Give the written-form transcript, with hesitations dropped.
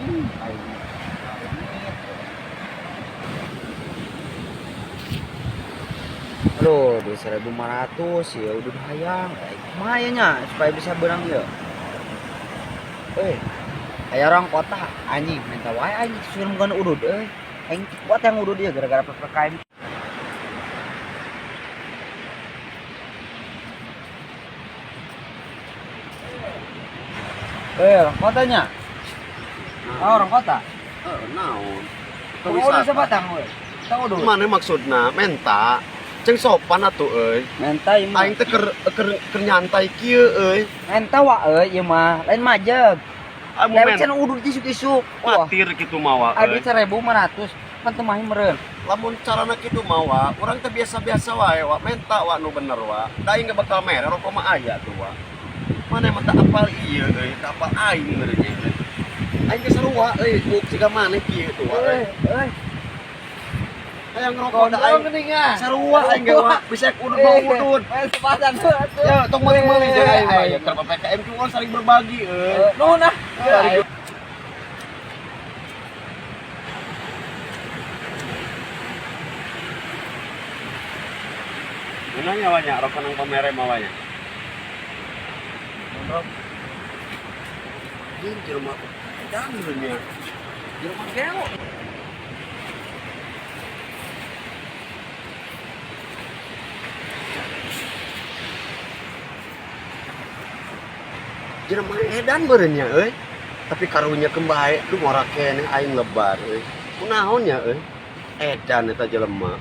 Aing. Aduh, 1500 ya udah hayang. Kumaha ya nya supaya bisa beurang ieu. Eh, aya orang kota anjing minta wae anjing suruh bukan udud euy. Aing kuat yang udud ieu gara-gara PPKM. Eh, orang kotanya. Oh, orang kota. Eh, naon? Udud sebatang we. Tong udud. Mana maksudna menta? Ceng sopan atuh euy. Menta ieu mah. Aing teh keur keur keur nyantai kieu euy. Menta wa euy ieu mah, lain majeg. Aing Lewat men cenah udud isuk-isuk. Wah, matir kitu mawa ada euy. 1500, pan teu mahi meureun. Lamun carana kitu mawa, urang teh biasa-biasa wae wa, menta wa nu bener wa. Da aing ge bakal mere rokok mah aya tuh wa. Mana mah teu apal ieu euy, teu apal aing meureun nya. Aing ge sarua euy, buk siga maneh kieu tuh wa. Euy, euy. Hayang ngerokok da aing. Geuningan. Sarua aing ge wa, bisa udud mah udud. Eh, sebatang tuh atuh. Ya, tong meuli-meuli jeung aing mah Eh, ya. Keur PPKM ki urang saling berbagi euy. Eh, nuhun ah. Saling. Mana nyawanya, rokok nang pamere mawanya? Anjing jelema edan nya. Jelema gelo. Jelema edan beureun nya euy. Tapi karunya keun bae, duh ngora keneh aing lebar euy. Kunaon nya euy? Edan eta jelema.